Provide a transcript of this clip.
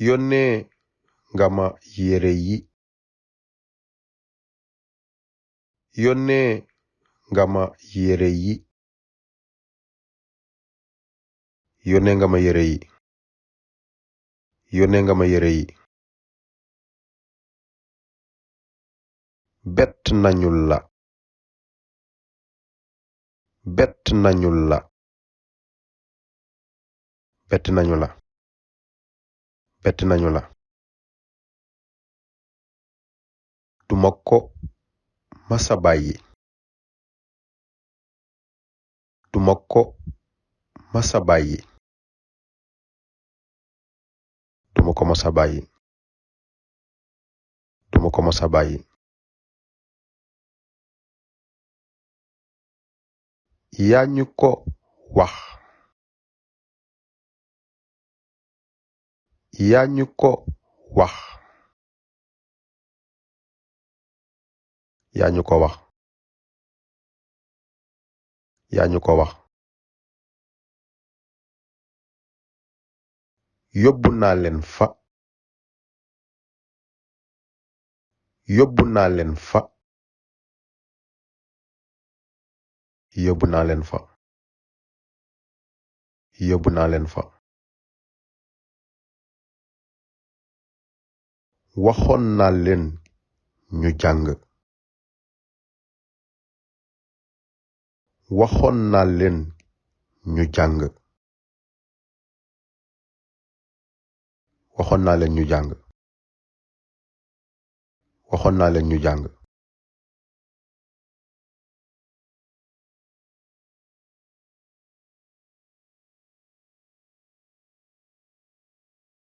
yónnee nga ma yére yi. yónnee nga ma yére yi. yónnee nga ma yére yi. yónnee nga ma yére yi. bett nañu la. bett nañu la. bett nañu la. bett nañu la. duma ko masa bàyyi. duma ko masa bàyyi. duma ko masa bàyyi. duma ko masa bàyyi. yaa ñu ko wax. yaa ñu ko wax. yaa ñu ko wax. yaa ñu ko wax. yóbbu naa leen fa. yóbbu naa leen fa. yóbbu naa leen fa. yóbbu naa leen fa. waxoon naa leen ñu jàng. waxoon naa leen ñu jàng. waxoon naa leen ñu jàng. waxoon naa leen ñu jàng.